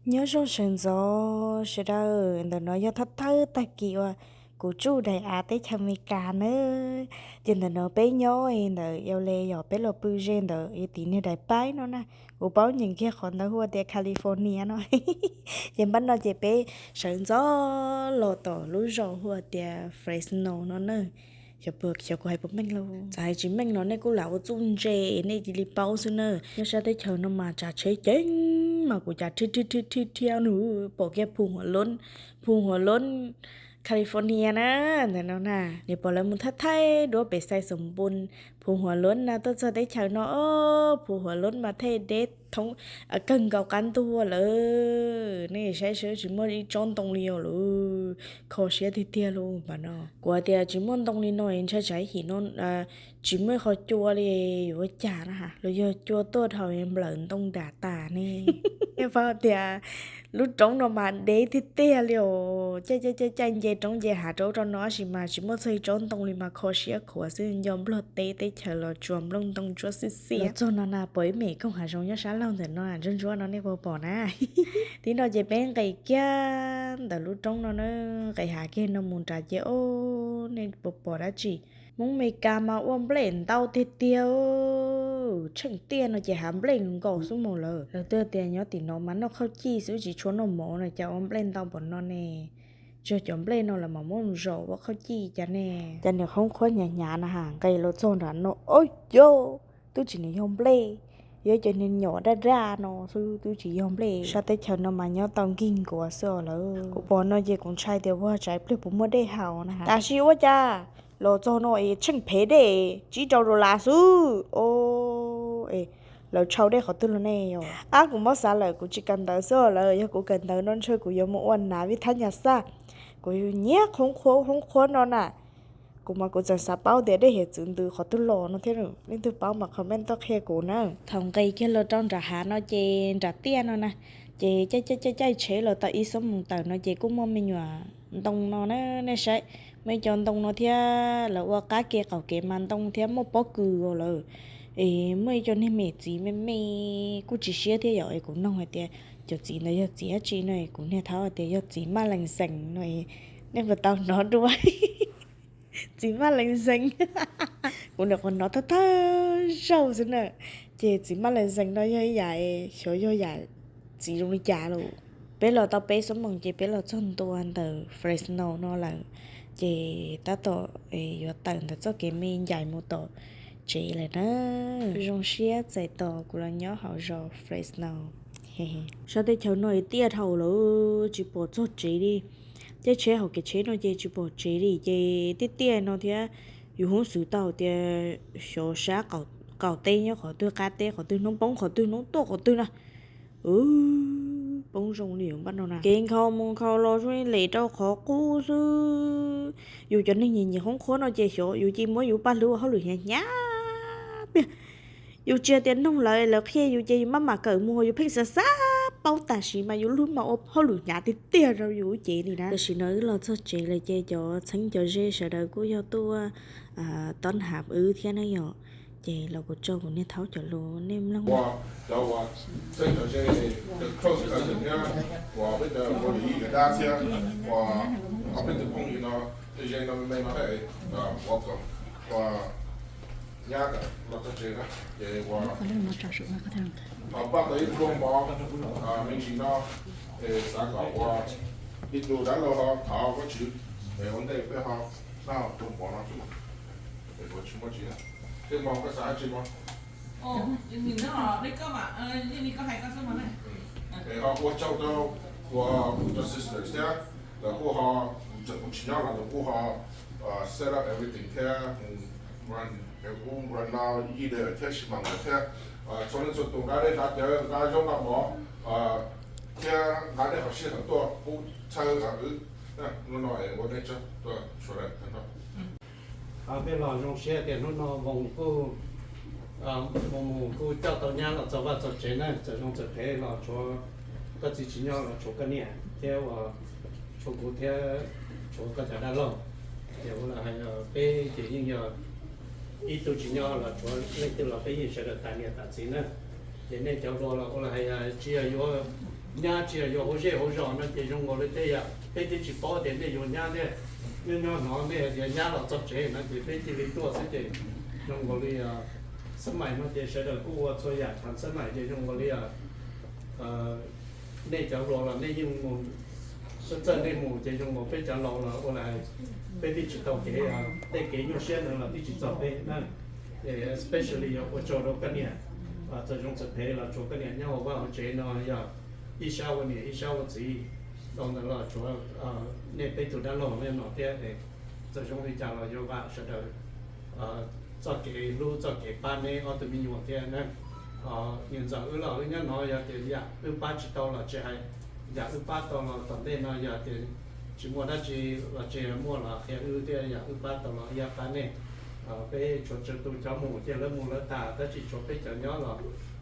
Nyob zoo sawv ntxov sawv daws, ntawm no yog thawj thawj tag kis uas kuv tsuj daim av teb chaws Amelikas na. Ces ntawm no peb nyob ntawm L A yom, peb los pw ze ntawm tim niag daim paib no na. Kuv paub nyeem kiag qhov ntawd hu ua tias California no. Ces npaj no ces peb sawv ntxov los tom lub zos hu ua tias Fresno no na. Xyov kuv hais puas meej lauj, txawm hais tsis meej los nej kuj lam ua txuj ntse nej cia li paub xwb na. Nyob sab teb chaws no mas tsav tsheb ceev mas kuv cas rhib rhib rhib rhib rhiab nws pom kiag phu huam loob, phu huam loob California na. Ntawm no na, nws pom lawv mus thaij thaij duab pem Xais Xoom Npun, phu huam loob na, tuaj txog teb chaws no, phu huam loob mas thej deb thoob kawg nkaus qab ntuj lawm. Nej saib seb tsis muaj ib tsob ntoo li os lawm, kho siab tiag tiag lauj npam no. Kuv tias tsis muaj ntoo li no ntshai tsam ib him no tsis muaj qhov cua li yuav ua cas na ha, los yog cua tuaj dhau nplawm ntoo dam tas ne. Pab tias lub roob no mas deb tiag tiag li os, caij caij caij caij nce roob nce hav rau ub rau no tab sis mas tsis muaj txog ib tsob ntoo li mas kho siab khuav xwb, nco Nplog teb teb chaws los tsuas nplooj ntoo tsuab xwb xiab. Los txog no na pom ib me koog hav zoov nyob sab laug ntawm no ntsuab ntsuab no nej puas pom na. Tib no ces peb nqis kiag ntawm lub roob no na, nqis hav kiag no mus nrad ces o, nej puas pom dab tsi? Hmoob Meskas mas ua nplej ntau tiag tiag, tsheej tiaj no ces hav nplej nkaus xwb mus lawm. Lawv twb tias nyob tim no mas noj qhauj cij xwb tsis tshua noj mov no cas ua nplej ntau npaum no ne. Tsis yog cov nplej no lawv mam muab zom ua qhauj cij cas ne. Cas niag qhoob qhuab hnyav hnyav na ha, nqis los txog nram no, o yos, twb tsis niag yog nplej, yog cov niag nyom daj daj no xwb twb tsis yog nplej. Sab teb chaws no mas nyob tau nkig nkuav xwb os lawm. Kuv pom no ces kuv ntshai tias ua tsam ib pliag puas muaj dej haus na ha. Tab sis ua cas los txog no es tsheej phev dej tsib rau dollar xwb. O, lawv tshau dej qhov twg los ne yom? Ab, kuv muab xav lawm kuv tsis kawm ntawv xwb os lawm, yog kuv kawm ntawv no ntshe kuv yuav mus ua nav vij thab nyas xaj. Kuv nyiam qhoob qhuab qhoob qhuab no na. Kuv mas kuv tseem xav paub tias dej hiav txwv ntws qhov twg los no thiab, leej twg paub mas comment tuaj qhia kuv na. Thaum nqis kiag los rau nram hav no ces nram tiaj no na, ces caij caij caij caij tsheb los tau ib xuab moos tawm no ces kuj muaj me nyuam ntoo no na, nej saib, muaj ib co ntoo no thiab lawv ua qab ke qaum kev mas ntoo thiab muaj pob kws os lawm. Es muaj ib co niag me txiv me me kuj tsis siab thiab yom, es kuv nug hais tias cov txiv ntawd yog txiv dab tsi no, kuv niag thaub tias yog txiv maj lees xees no, nej puas tau hnov dua? Txiv maj lees xees. Kuv nyuam qhuav hnov thawj thawj zaug xwb na. Ces txiv maj lees xees no yog ib yam, xyov yog yam txiv zoo li cas lawm. Peb los tau peb xuab moos ces peb los txog ntua ntawm Fresno no lawm, ces tab tom yuav tawm ntawm txoj kev me ncaim mus tom tsev lawm na. Zoo siab txais tos kuv los nyob hauv zos Fresno. Sab teb chaws no tiaj dhau lawm tsis pom txog tsev li. Caij tsheb hauv kev tsheb no ces tsis pom tsev li ces tiaj tiaj no thiab. Yus hnov xwb tau tias xyov sab qaum teb nyob qhov twg, qab teb qhov twg, hnub poob qhov twg, hnub tuaj qhov twg na. Poob zoo li npaj no na, kev nkhaus mus nkhaus los zoo li lem rau qhov qub xwb. Yus cov neeg nyiam nyiam qhoob qhuab no ces xyov yus cia muab yus paj hlwb ua hauj lwm hnyav hnyav tiag. Yus tsis tias nug lawv, lawv qhia yus ces yus maj mam kawm mus, yus pheej xav xav paub tam sim mas yus lub mas ua hauj lwm hnyav tiag tiag rau yus lub cev li na. Tam sim no wb los txog tsev lawm ces cov txheeb cov ze sawv daws kuj yog tuaj tob hav wb thiab na yom. Ces los kuv tso kuv niag thaub cov lus nej mloog. Cov uas txheeb cov ze, cov close cousin thiab uas peb cov ua yij cov dab thiab uas ob peb tug phooj ywg no, tej ze no me me no, welcome. Uas nyab los txog tsev na, ces uas ho pab tau ib pluag mov me ntsis no, es xav kom ua ib tug dab laug ho thov Vajtswv, es ua ntej peb ho noj tus mov no xwb. Es ua tsis muaj tsis, tej mov koj xav tsis mov. Es ho ua tsaug rau uas cov sisters thiab, lawv kuj ho, kuv tsis nyob los lawv kuj ho set up everything thiab, kuj run no yij thiab sij hawm ntawd thiab, txhua leej txhua tus nqa dej nqa cawv nqa zaub nqa mov thiab nqa dej qhov sij hawm tuaj pub txhawb wb. Hnub no es ua nej tsaug tuaj sawv daws tag nrho. Peb los zoo siab tias hnub no Voos kuj, Voos mus kuj coj tau nyab los txog vaj txog tsev na, txawm zoo txawm phem los tshuav koj txiv tsis nyob los tshuav koj niam thiab uas tshuav kuv thiab tshuav koj cov dab laug. Ces ua li hais peb ces yeej yog ib tug tsis nyob los tshuav leej twg los peb yeej sawv daws tas niam tas txiv na. Ces nej cov hluas los ua li hais tsis yog yuav nyab tsis yog yuav hauv zej hauv zos no ces zoo nkaus li tej yam peb twb tsis paub tias nej yuav nyab thiab. Nyob nyob hnov nej tias nyab los txog tsev no ces peb cia li tuaj xwb ces zoo nkaus li xab mais no ces sawv daws kuj ua txhua yam thav xab mais ces zoo nkaus li nej cov hluas los nej yeej mus, txawj txawj nej mus ces zoo nkaus peb cov laus los ua li peb twb tsis tau kev, tej kev nyuaj siab ntawd los twb tsis txog peb na. Especially yog ua tsaug rau koj niam, txawm zoo txawm phem los tsuas koj niam nyob hauv vaj hauv tsev no yog ib sab ua niam ib sab ua txiv, tau ntawd los tsuav nej peb tus dab laug no thiab. Txawm zoo li cas los yuav vam sawv daws txoj kev hlub txoj kev pab neb ob tug me nyuam thiab na. Niam ntxawm wb los wb nyob no yog tias yam wb pab tsis tau los tsis hais, yam wb pab tau los tom ntej no yog tias tsis muaj dab tsi los tsis muaj los qhia wb thiab, yam wb pab tau los wb pab nej. Peb tshuav tsawg tus cov mus ces lawv mus lawv tas tab sis tshuav peb cov nyob los,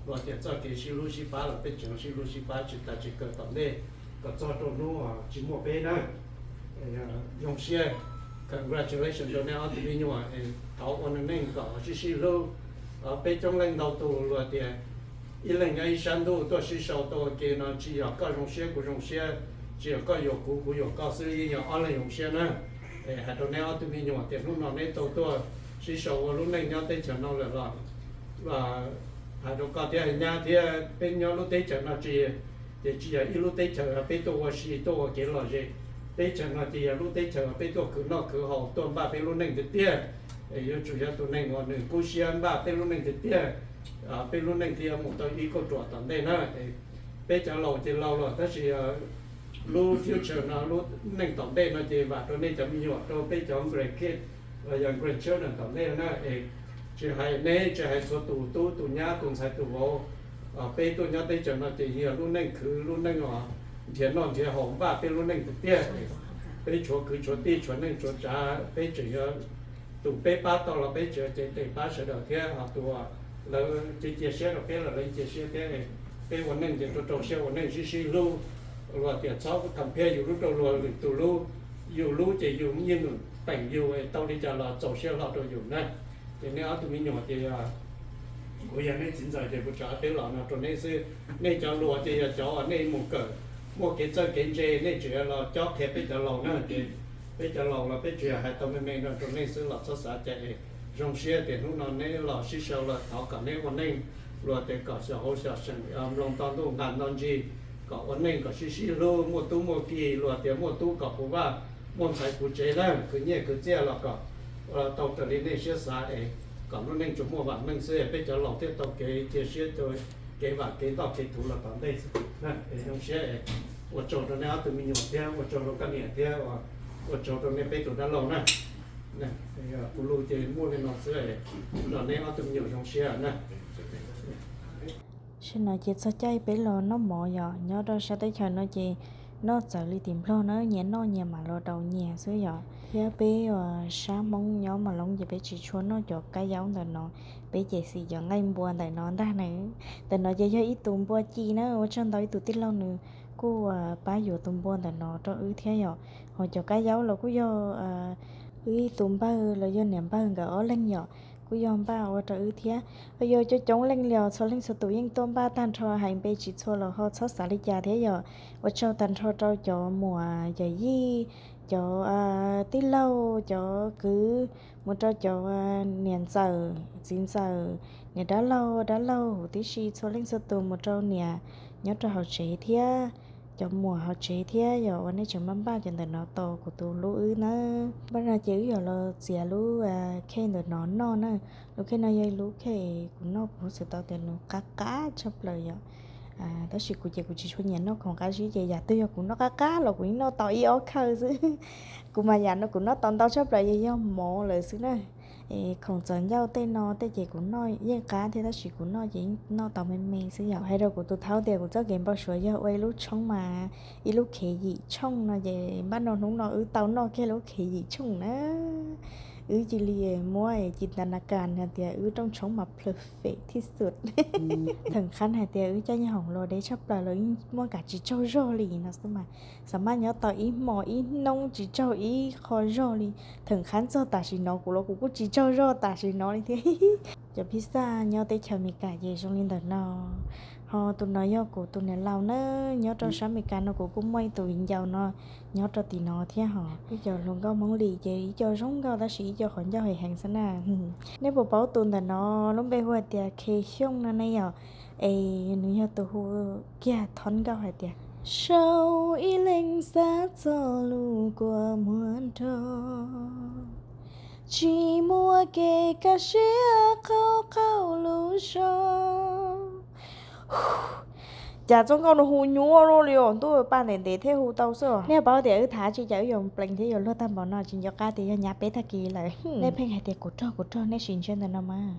los tias txoj kev sib hlub sib pab los peb tseem sib hlub sib pab tsis tas tsis kawg tom ntej kom txog rau hnub tsis muaj peb na. Zoo siab, congratulations rau nej ob tug me nyuam, thov ua neej kom sib sib hlub. Peb coob leej ntau tus luag tias ib leeg nyob ib sab ntuj tuaj sib sau tuaj ua ke no tsis yog koj zoo siab kuv zoo siab, tsis yog koj yuam kuv kuv yuam koj xwb, yeej yog ob leeg zoo siab na. Es hais rau neb ob tug me nyuam tias hnub no neb tau tuaj sib sau ua lub neej nyob teb chaws no lawm los, hais rau koj thiab hais nyab thiab peb nyob lub teb chaws no tsis, ces tsis yog ib lub teb chaws peb tuaj ua si tuaj ua kev lom zem. Teb chaws no ces yog lub teb chaws peb tuaj khwv noj khwv haus tuaj npaj peb lub neej tiag tiag. Es yuav tsum yog tus neeg uas nws kub siab npaj peb lub neej tiag tiag, peb lub neej thiaj mus tau ib kauj ruam tom ntej na. Peb cov laus ces laus lawm tab sis lub future no lub neej tom ntej no ces vam rau nej cov me nyuam rau peb cov grandkid los yog grandchildren tom ntej na. Es tsis hais neb tsis hais txhua tus tub tus nyab tus ntxhais tus vauv, peb tuaj nyob teb chaws no ces yog lub neej khwv lub neej os, nrhiav noj nrhiav haus npaj peb lub neej tiag tiag. Peb tshuav kwv tshuav tij tshuav neej tshuav tsav peb tseem yuav, tus peb pab tau los peb tseem cev tes pab sawv daws thiab ho tus lawv cia cia siab rau peb los lawv cia siab thiab. Peb ua neej ces rau rau siab ua neej sib sib hlub, luag tias txhob compare yus lub rau luag lwm tus lub, yus lub ces yus yeej num peem yus tau li cas los txaus siab hlo rau yus na. Ces nej ob tug me nyuam ces kuv yog nej txiv ntxawm ces kuv tso peb los no rau neb xwb. Nej cov hluas ces yog cov uas nej mus kawm muaj kev txawj kev ntse nej tseem los cob qhia peb cov laus na ces peb cov laus los peb tsuas yog hais tau me me no rau nej xwb los txhob xav cas. Zoo siab tias hnub no neb los sib sau los thov kom neb ua neej, luag tias kom xyom hauv xyom seem, mloog nto ntuj nqa nto ntsis, kom ua neej kom sib sib hlub muaj tub muaj ki, luag tias muaj tub kom puv vaj, muaj ntxhais puv tsev na, khwv nyiaj khwv txiaj los kom ua tau raws li nej siab xav es kom lub neej tsuas muaj vam meej xwb, peb cov laus thiaj tau kev cia siab, kev vam kev ntoj kev thuv los tom ntej xwb. Zoo siab es ua tsaug rau nej ob tug me nyuam thiab ua tsaug rau koj niam thiab ua tsaug rau nej peb tus dab laug na. Kuv lus ces muaj li no xwb, los neb ob tug me nyuam zoo siab na. Tam sim no ces txog caij peb los noj mov yom, nyob rau sab teb chaws no ces noj txawv li tim Nplog na, nyias noj nyias mam los daus nyias xwb yom. Thiab peb sab Hmoob nyob Mas Loob ces peb tsis tshua noj cov kab yaub ntawm no, peb ces xim cov nqaij npua ntawm no ntag na. Ntawm no ces yog ib tus npua ci na, ua tsaug ntau ib tug tij laug nws kuj pab yuav tus npua ntawm no rau wb thiab yom. Ho cov kab yaub los kuj yog wb ib tus npawg los yog niam npawg nkawd ob leeg yom, kuj yog npaj ua rau wb thiab. Yog coob coob leej li os, txhua leej txhua tus yeej tuaj npaj tag nrho, hais npe tsis txhua los ho txhob xav li cas thiab yom. Ua tsaug tag nrho rau cov muam yawm yij, cov tij laug, cov kwv, mus rau cov niam ntxawm txiv ntxawm, niam dab laug dab laug huv tib si, txhua leej txhua tus, mus rau niam nyob rau hauv tsev thiab cov muam hauv tsev thiab yom, uas nej tseem npaj npaj cov ntawm no tos kuv tus hlub wb na. Npaj no ces wb yuav los txiav lub cake ntawm no noj na. Lub cake no yog lub cake kuv noj kuv hu xwm tau tias nws qab qab tshaj plaws yom. Tab sis kuv ces kuv tsis tshua nyiam noj khoom qab zib ces yam twg yog kuv noj qab qab los kuv yeej noj tau ib ob khawb xwb. Kuv mas yam no kuv noj tau ntau tshaj plaws yog mov lawm xwb na. Khoom txawv ncauj tej no tej ces kuv noj yeej qab thiab tab sis kuv noj ces yeej noj tau me me xwb yom. Hais rau kuv tus thaub tias kuv txoj kev npau suav yog ua ib lub tshoob mas ib lub khev yim tshooj no ces npaj no hnub no wb tau noj kiag lub khev yim tshooj na. Wb cia li muab ci nta na kas hais tias wb rooj tshoob mas perfect thij xwm. Theem qhab hais tias wb caij nyij hoom los deb tshaj plaws los yeej muaj kam tsis tsaug zog li no xwb mas, xam maj nyob tau ib hmo ib hnub tsis tsaug ib qho zog li. Theem qhab txog tam sim no kuv los kuv kuj tsis tsaug zog tam sim no li thiab. Cov pizza nyob teb chaws Amelikas ces zoo li ntawm no. Ho tus no yog kuv tus niam laus na, nyob rau sab Amelikas no kuv kuj muaj ib tug viv ncaus no nyob rau tim no thiab hos. Ib co hluas nkauj Hmoob Lis ces ib co zoo nkauj tab sis ib co qhov ncauj heev heev xwb na. Nej puas paub tus ntawm no lub npe hu hais tias Khe Xyooj no ne yom? Es nws yog tus hu kiag thoob nkauj hais tias: Sau ib leeg xav txog lub kua muag nrog, tsis muaj kev kaj siab qaug qaug lub zog. Cas txoj nkauj no hu nyuaj luaj li os, ntuj, paj ntev ntev thiaj hu tau xwb os. Nej paub tias wb tham tsis cas wb yuav plees thiab yuav luag tag npaum no, tsis nco qab tias yog nyab peb tag kis lawm. Nej pheej hais tias kuv rog kuv rog, nej sim ntsia ntawm no mas.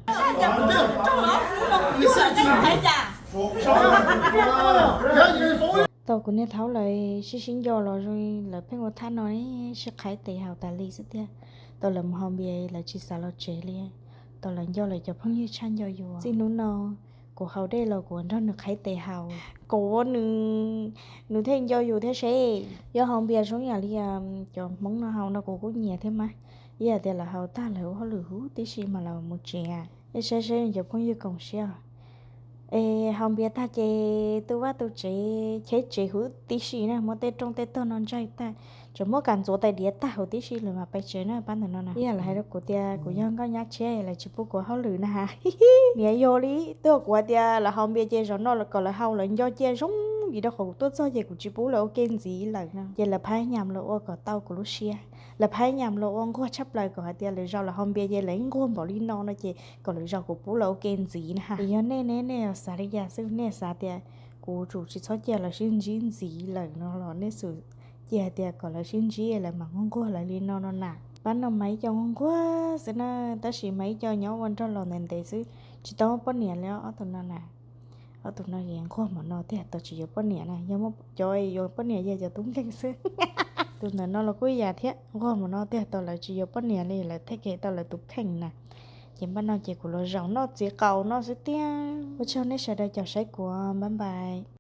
Tau kuv niag thaub lawv sib sib nco los zoo li lawv pheej ua thaj no sib qhaib tes haus tas li xwb tiag. Tau lawv mus haus npias lawv tsis xav los tsev li. Tau lawv nco lawv cov phooj ywg tshaj nco yus. Txij hnub no kuv haus dej los kuv nrog nws qhaib tes haus, kom nws, nws thiaj nco yus thiab seb. Yuav haus npias zoo yam li cov Hmoob no haus no kuv kuj nyiam thiab mas. Ib yam tias lawv haus tag lawv ua hauj lwm huv tib si mas lawv mus tsev. Nej saib seb cov phooj ywg koom siab. Es haus npias tag ces tu vaj tu tsev cheb tsev huv tib si na, muab tej rooj tej tog no ntsaig tag, tseem muab kam ntxuav tais diav tag huv tib si lawm mas pais tsev na. Pab ntawm no na, ib yam lawv hais rau kuv tias kuv yog nkauj nyab tshiab lawv tsis pub kuv haus lwm na ha. Niam yog li, twb yog kuv hais tias lawv haus npias ces zaum no kom lawv haus lawv nco cia zoo, vim rau qhov kuv tuaj txog ces kuv tsis pub lawv ua ke ntxiv lawm no. Ces lawv phab nyas los ua kom tau kuv lub siab, lawv phab nyas los ua nquag tshaj plaws kom hais tias lwm zaus lawv haus npias ces lawv nquag npaum li no no ces kom lwm zaus kuv pub lawv ua ke ntxiv na ha. Es yog nej ne nej xav li cas xwb, nej xav tias kuv tsum tsis txhob cia lawv sib ntsib ntxiv lawm no los nej xum cia hais tias kom lawv sib ntsib lawv mam nquag nquag lawv li no no na. Pab no mas ib co nquag nquag xwb na, tab sis mas ib co nyob ua nrog los ntev ntev xwb tsis tau muaj poj niam li ob tug no na. Ob tug no es nquag npaum no twb tau tsis yuav poj niam na, yog muaj cov yuav poj niam yog cov tub nkeeg xwb. Tus ntawm no los kuj ib yam thiab, nquag npaum no twb tau lawv tsis yuav poj niam li lawv thiaj kev tau lawv tus kheej na. Ces npaj no ces kuv los zaum noj txiv qaus noj xwb tiag. Ua tsaug nej sawv daws cov saib kuv, npaj npais.